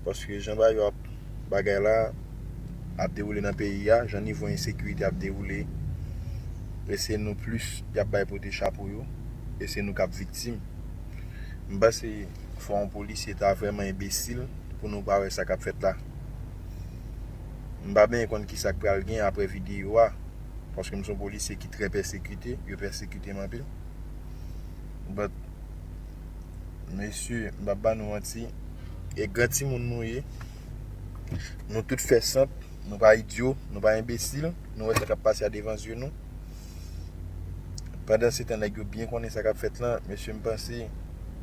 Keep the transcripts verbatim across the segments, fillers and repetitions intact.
Paske jan bagay yo ap, bagay la ap dewoule nan peyi a, jan nivo ensekirite ap dewoule, e se nou plis y ap bay pote chapo yo, e se nou k ap viktim. M panse fò yon polisye ta vrèman enbesil pou nou pa wè sa k ap fèt la. M pa byen konn ki sa k pral gen apre videyo a, paske m se yon polisye ki trè pèsekite, yo pèsekite m anpil. But, mesye, m p ap ba nou manti, e gran timoun nou ye, nou tout fè sant, nou pa idyo, nou pa enbesil, nou wè sa k ap pase a devan zye nou. Pandan se tan, nèg yo byen konnen sa k ap fèt lan, mesye, m panse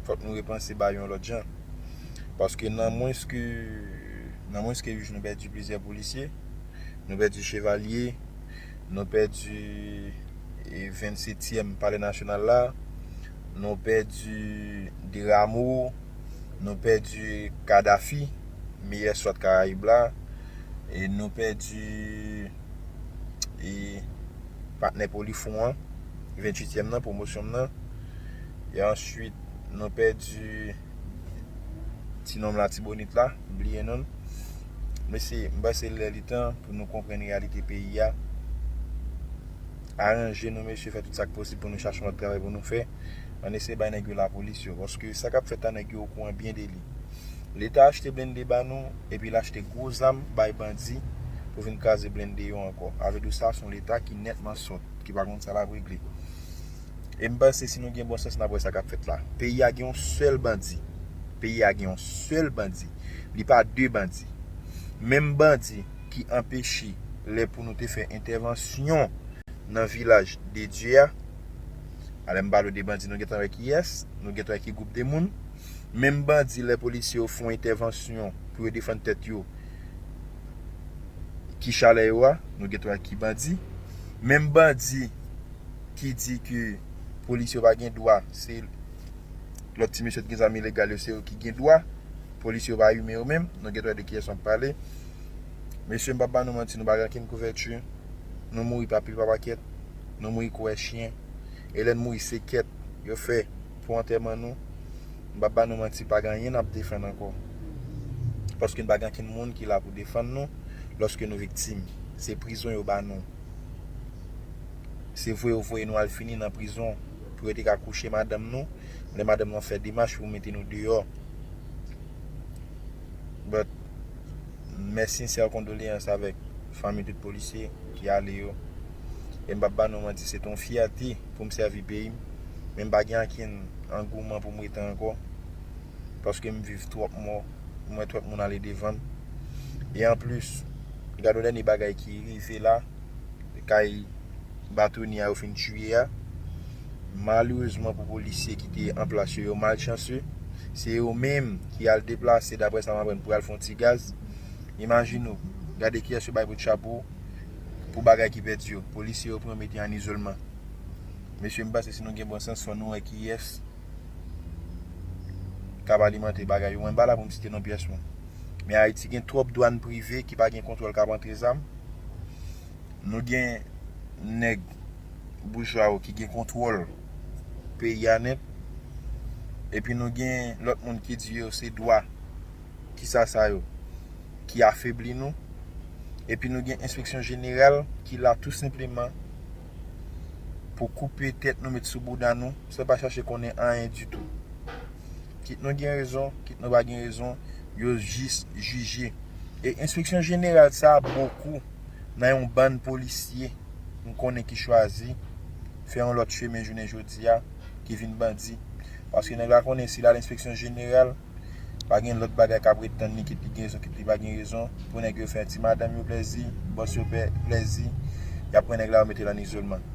fòk nou repanse bagay yon lòt jan. Paske nan mwens ke, nan mwens ke uit jou, nou pèdi plizyè polisye, nou pèdi Chevalye, nou pèdi, e, vennsetyèm Palè Nasyonal la, nou pèdi Deramo, nou pèdi Kadafi, meyè swat Karayib la, e nou pèdi, e, patnè Polifront an, venntuityèm nan, pwomosyon m nan, e answit nou pèdi ti nonm Latibonit la, m bliye non l. Mesye, m panse lè li tan pou nou konprann reyalite peyi a. Aranje nou, mesye, fè tout sa k posib pou nou chache yon lòt travay pou nou fè. Ann eseye bay nèg yo lapolis yo, paske sa k ap fèt la, nèg yo okouran byen de li. Leta achte blende ba nou, epi l achte gwo zam bay bandi pou vin kraze blende yo ankò. Avèdi sa, se yon Leta ki nètman sòt, ki pa konn sa l ap regle. E m panse si nou gen bon sans, n ap wè sa k ap fèt la. Peyi a gen yon sèl bandi. Peyi a gen yon sèl bandi. Li pa de bandi. Menm bandi ki anpeche lè pou nou te fè entèvansyon nan vilaj de Dye a. Alè m pale w de bandi, nou gentan wè kiyès, nou gentan wè ki gwoup de moun. Menm bandi, lè polisye yo fè yon entèvansyon pou yo defann tèt yo, ki chalè yo a, nou gentan wè ki bandi. Menm bandi ki di ke polisye yo pa gen dwa, se lòt ti mesye ki gen zam ilegal yo, se yo ki gen dwa. Polisye yo pa imen yo menm, nou gentan wè de kiyès m ap pale. Mesye, m p ap ba nou manti, nou pa gen okenn kouvèti. Nou mouri pa pil pa pakèt, nou mouri kou wè chyen. E lè n mouri, se kèt yo fè pou antèman nou. M p ap ba nou manti, pa gen anyen n ap defann ankò. Paske n pa gen okenn moun ki la pou defann nou lòske nou viktim. Se prizon yo ba nou. Se voye yo voye nou al fini nan prizon pou yo te ka kouche madanm nou. Lè madanm nou fè demach pou mete nou deyò. But, mes sincères condoléances avèk fanmi tout polisye ki ale yo. E m p ap ba nou manti, se te yon fyète pou m sèvi peyi m. Men m pa gen ankenn angouman pou m rete ankò. Paske m viv twòp mò, m wè twòp moun ale devan m. E anplis, gade yon dènye bagay ki rive la, kay Batoni a yo fin tiye a. Malerezman pou polisye ki te an plas yo, yo malchanse. Se yo menm ki al deplase, daprè sa m aprann, pou al fè yon ti gaz. Imajine w, gade kiyès yo bay bout chapo pou bagay ki pèdi yo. Polisye yo pran mete an izolman. Mesye, m panse si nou gen bon sans, fò nou wè kiyès k ap alimante bagay yo. Mwen pa la pou m site non pyès moun. Men Ayiti gen twòp dwàn prive ki pa gen kontwòl k ap antre zam. Nou gen nèg boujwa yo ki gen kontwòl peyi a nèt. Epi nou gen lòt moun ki di yo se dwa, kisa sa yo, ki afebli nou. Epi nou gen enspeksyon jeneral ki la tou senpleman pou koupe tèt nou, met sou bouda nou, san pa chache konnen anyen ditou. Kit nou gen rezon, kit nou pa gen rezon, yo jis jije. E enspeksyon jeneral sa a bokou nan yon bann polisye m konnen ki chwazi fè yon lòt chemen jounen jodi a, ki vin bandi. Paske nèg la konnen si l al enspeksyon jeneral, pa gen lòt bagay k ap ret tann li, kit li gen rezon, kit li pa gen rezon, pou nèg yo fè ti madanm yo plèzi, bòs yo pè-, plèzi, y ap pran nèg la, yo mete l an izolman.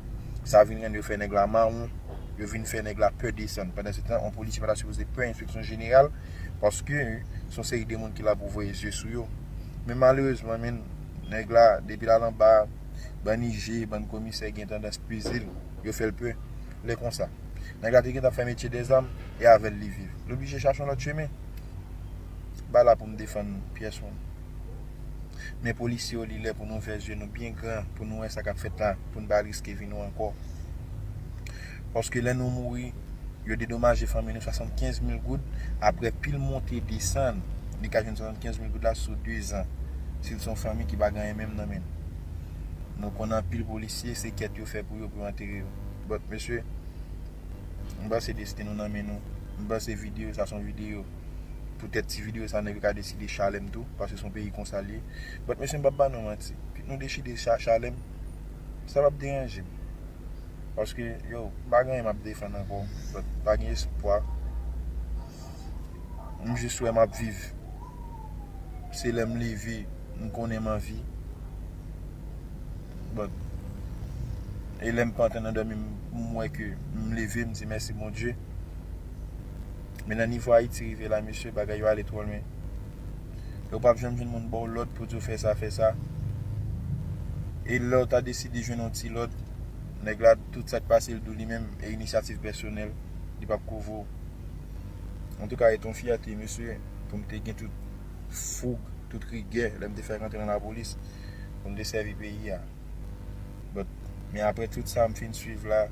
Sa vin rann yo fè nèg la mawon, yo vin fè nèg la pè desann. Pandan se tan, yon polisye pa ta sipoze pè enspeksyon jeneral, paske se yon seri de moun ki la pou voye zye sou yo. Men malerezman, men, nèg la, depi l al anba, bann I G, bann komisè gen tandans peze l, yo fè l pè. Lè konsa, nèg la te gentan fè metye dèzam, e avè l li viv. Li oblije chache yon lòt chemen. M pa la pou m defann pyès moun. Men polisye yo, li lè pou nou ouvè zye nou byen gran, pou nou wè sa k ap fèt la, pou n pa riske vi nou ankò. Paske lè nou mouri, yo dedomaje fanmi nou swasannkenz mil goud, apre pil monte desann, Li ka jwenn swasannkenz mil goud la sou de zan. Si l se yon fanmi ki pa gen anyen menm nan men l. Nou konn anpil polisye, se kèt yo fè pou yo, pou yo antere yo. But, mesye, m panse destin nou nan men nou. M panse videyo, sa se yon videyo. Poutèt ti videyo sa, nèg yo ka deside chale m tou, paske se yon peyi konsa l ye. But, mesye, m p ap ba nou manti. Kit nou deside cha-, chale m, sa p ap deranje m. Paske, yo, m pa gen anyen m ap defann ankò. But, pa gen espwa. M jis wè m ap viv. Se lè m leve, m konnen m anvi. But, e lè m pantan nan dòmi, m, m wè ke m leve, m di mèsi Bondye. Men nan nivo Ayiti rive la, mesye, bagay yo ale twò lwen. Yo p ap janm jwenn moun ba w lòd pou di w fè sa, fè sa. E lè w ta deside jwenn yon ti lòd, nèg la, tout sa k pase l dou li menm, e inisyativ pèsonèl, li p ap kouvri w. Antouka, e t on fyète, mesye, pou m te gen tout foug, tout rigè, lè m te fèk antre nan lapolis, pou m te sèvi peyi a. But, men apre tout sa m fin swiv la,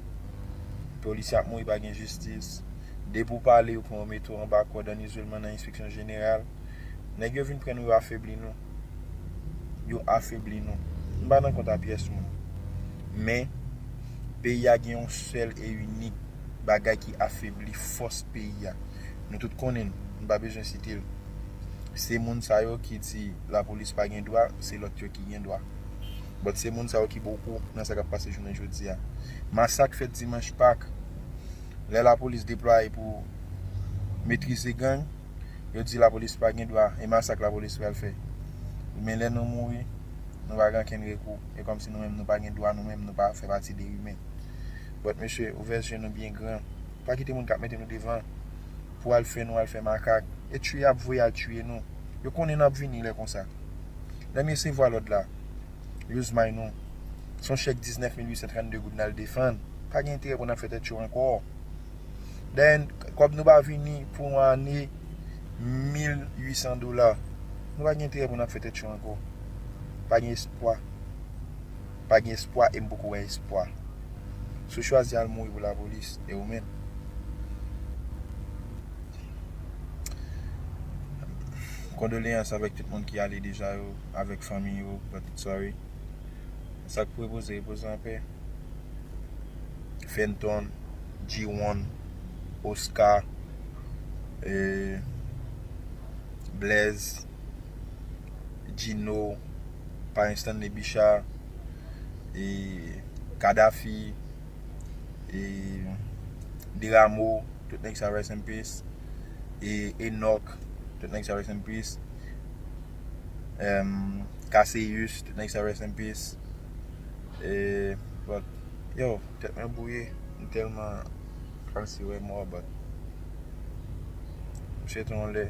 polisye ap mouri, pa gen jistis. Depi w pale, yo pran w mete w anba kòd, an izoleman nan enspeksyon jeneral. Nèg yo vin pran nou, yo afebli nou. Yo afebli nou. M pa nan kont a pyès moun. Men, peyi a gen yon sèl e inik bagay ki afebli fòs peyi a. Nou tout konnen l, m pa bezwen site l. Se moun sa yo ki di lapolis pa gen dwa, se lòt yo ki gen dwa. But se moun sa yo ki bokou nan sa k ap pase jounen jodi a. Masak fèt dimanch Pak. Lè lapolis deplwaye pou metrize gang, yo di lapolis pa gen dwa, e masak lapolis pral fè. Men lè nou mouri, nou pa gen ankenn rekou. E kòmsi nou menm nou pa gen dwa, nou menm nou pa fè pati de imen. But mesye, ouvè zye nou byen gran. Pa kite moun k ap mete nou devan pou al fè nou al fè makak. E tiye y ap voye al tiye nou. Yo konnen n ap vini lè konsa. Lè m resevwa lòd la, yo use may nou. Se yon chèk diznèf mil uit san trannde goud n al defann. Pa gen enterè pou n ap fè tèt cho ankò. Dayè, kòb nou pa vini pou yon ane, mil uit san dola. Nou pa gen enterè pou n ap fè tèt cho ankò. Pa gen espwa. Pa gen espwa e m poko wè espwa. Si w chwazi al mouri pou lapolis, e ou menm. Kondoleyans avèk tout moun ki ale deja yo, avèk fanmi yo, but sorry. Sa k pou repoze, repoze anpè. Fenton, G one, Oscar, e, Blaze, Gino, Payen Stanley Bicha, e, Kadhafi, e, Deramo, tout nèg sa rest in peace, e, Enoch, tout nèg sa rest in peace, em, Cassius, tout nèg sa rest in peace, e, but, yo, tèt mwen bouye, m tèlman kòmsi wè mò, but, m swete yon lè,